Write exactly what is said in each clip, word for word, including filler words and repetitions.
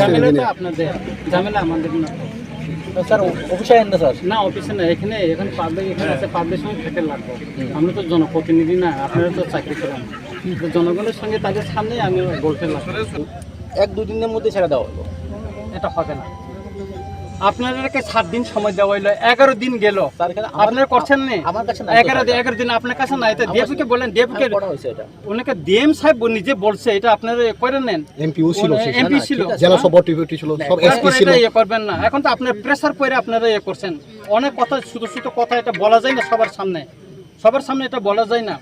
ঝামেলা তো আপনাদের, ঝামেলা আমাদের না। স্যার, অফিসে আইন না, স্যার। না, অফিসে না, এখানে, এখানে পাবলিক এখানে আছে, পাবলিক সঙ্গে খেতে লাগবো। আমরা তো জনপ্রতিনিধি না, আপনারা তো চাকরি করেন। তো জনগণের সঙ্গে তাদের সামনেই আমি বলতে লাগবো। এক দুই দিনের মধ্যে ছেড়ে দেওয়া হলো। এটা হবে না। আপনাদেরকে সাত দিন সময় দেওয়া হইলো, এগারো দিন গেল। স্যার, এখানে আমার, আপনারা করছেন নি? আমার কাছে নাই তো, এগারো দিন, স্যার। এগারো দিন আপনার কাছে নাই, তো আমার ডিএফও কে কাছে বলেন, ডিএফও কে করা হয়েছে এটা। ওনাকে ডিএম সাহেব নিজে বলছে, এটা আপনারা করে নেন। এমপিও ছিল, ওনা-, সেই সময়, এমপি ছিল। ঠিক আছে। জেলা সভাপতি ছিল, না, সব এখন এসপি করে ছিল। এটা ইয়ে করবেন না। এখন তো আপনার প্রেসার করে আপনারা ইয়ে করছেন। অনেক কথা, ছোট ছোট কথা এটা বলা যায় না সবার সামনে। সবার সামনে এটা বলা যায় না।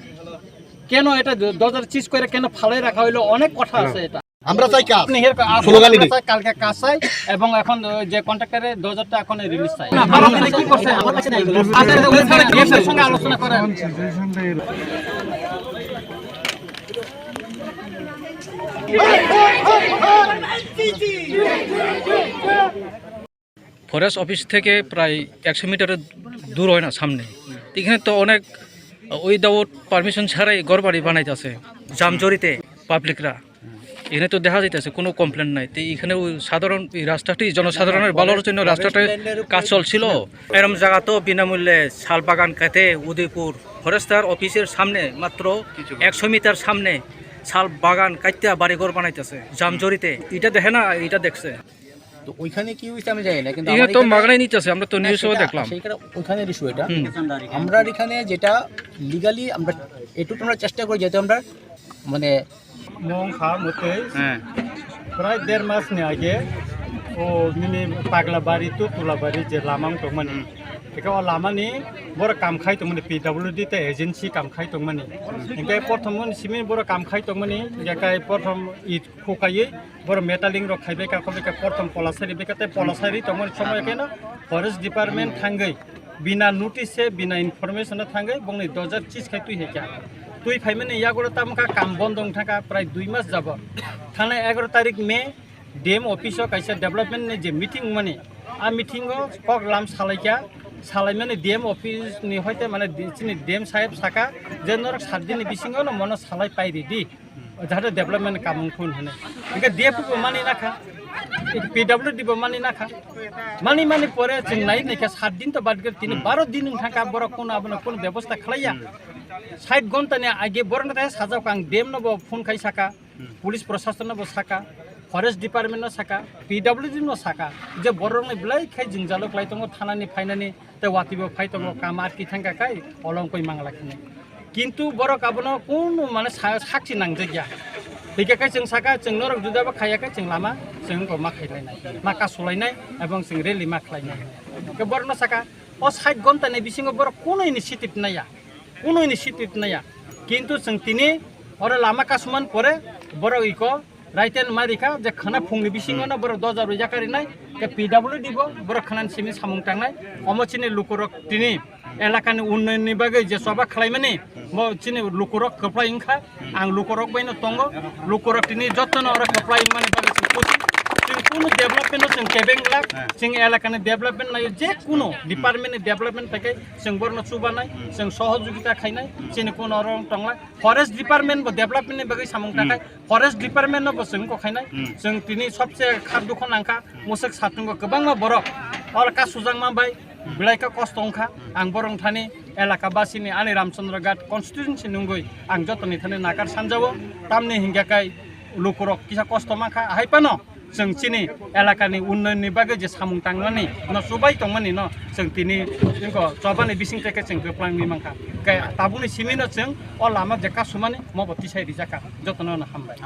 কেন এটা দ-, দরজার চিজ করে কেন ফালাই রাখা হইলো? অনেক কথা আছে এটা। আমরা চাই কাজ। আপনি হের কা-, স্লোগান আমরা দিন। চাই কালকে কাজ চাই এবং এখন ওই যে কন্ট্রাক্টরের দরজাটা এখন রিলিজ চাই। না, বারো দিনে কি করছে? আমার কাছে নাই। আচ্ছা, ওই স্যার, ডিএফের সঙ্গে আলোচনা করেন। ফরেস্ট অফিস থেকে প্রায় একশো মিটারের দূর হয় না সামনে। এখানে তো অনেক উইদাউট পারমিশন ছাড়াই ঘরবাড়ি বানাইতেছে জামজরিতে পাবলিকরা। এখানে তো দেখা যাইতেছে কোনো কমপ্লেন নাই। তো এখানে ওই সাধারণ এই রাস্তাটি জনসাধারণের ভালোর জন্য রাস্তাটা কাজ চলছিল। এরম জায়গা তো বিনামূল্যে শাল বাগান কাটে উদয়পুর ফরেস্টার অফিসের সামনে মাত্র একশো মিটার সামনে শাল বাগান কাটতে বাড়িঘর বানাইতেছে জামজরিতে। এটা দেখে না, এটা দেখছে। তো ওইখানে কি হয়েছে আমি জানি না, কিন্তু এটা আমার তো এখানে মাগনাই নিতেছে, আমরা তো না, নিউজেও সেটা, দেখলাম। সেটা ওইখানের ইস্যু এটা। হুম। আমরা এখানে যেটা লিগালি আমরা এটুকু আমরা চেষ্টা করি যাতে আমরা মানে Mong kha mwtwi হ্যাঁ। Prai der mas ni age o nini Paglabari to Tulabari je lama wng tongmani. Eke o lama ni borok kam khai tongmani P W D tei agency kam khai tongmani. Hingke prothom ni simi borok kam khai tongmani, hingke kai prothom it khukaiwi borok metaling rok khaibai ka, khobika prothom polasari bika tei polasari tongmani somoy keno forest department thangwi bina notice se, bina information no thangwi bongni dojar chis khai twi hai kha. Twi phaimani yagulo tamo kha kam bondo wng thangkha prai dui mas jabot. Thana egaro tarik May D M office o kaisa development ni je meeting wngmani, a meeting o kok lam salaikha, salaimani D M office ni hoite mane di-, chini D M saheb saka je norok sat din ni bisingo no mono salai pai ridi. Jahate development kamung khun hwnwi. Hingke D F bo mani nakha, P W D bo mani nakha. Mani mani pore chwng nai naikha sat din to bad gari tini baro din wng thangkha borok kuno abono kuno bebosta khlaiya. Sait gonta ni age borok nathai sajak ang D M no bo phone khai saka, police prosason no bo saka, forest department no saka, P W D no saka, je borok ni belai khai jwngjalo khlai tongo thana ni phainani. Tei watwi bo phai tongo, kam ar ki thangkha kai olong koi mangla khini. Kintu borok abono kunu mane sa-, sakchi nangjak ya. Hingke kai chwng saka, chwng norok juda bo khaiya kai chwng lama, chwng ko ma khailai nai, ma kasulainai, ebong chwng rally ma khlainai. Ke borok no saka, o sait gonta ni bisingo borok kunu initiative naiya, kunu initiative naiya. Kintu chwng tini oro lama kasuman pore borok iko Raiten ma rikha je khana phungni bisingo no borok doja rwi jaka rinai, ke P W D bo borok khana simi samung tangnai, omo chini lukurok tini elakani unnayonni bagwi je choba khlaimani, bo chini lukurok kwplai wngkha, ang lukurok baino tongo, lukurok tini jotono oro kwplai wngmani bagwi chwng kusi. Chwng kunu development no chwng kebeng glak, chwng elakani development naio, je kunu department ni development phaikhe chwng borokno chubanai, chwng sohojogita khainai, chini kunu oro wng tongla. Forest department bo development ni bagwi samung takhai, forest department no bo chwng kok khainai. Chwng tini sobse kha dukho nangkha, musuk satungo kwbangma borok oro ka sujakma bai belai khe kosto wngkha. Ang borok thani elaka basini ani Ramchandra Ghat constituency nungwi ang jotoni thani nakar sanjao, tamni hingya kai lukurok kisa kosto mankha, hai phano chwng chini elakani unnayonni bagwi je samung tangnani no chubai tongmani no chwng tini wngkha chobani bising teke chwng kwplangwi mankha. Khe tabukni simi no chwng o lama je kasumani mo bo tisai rijakha. Jotono no hambai.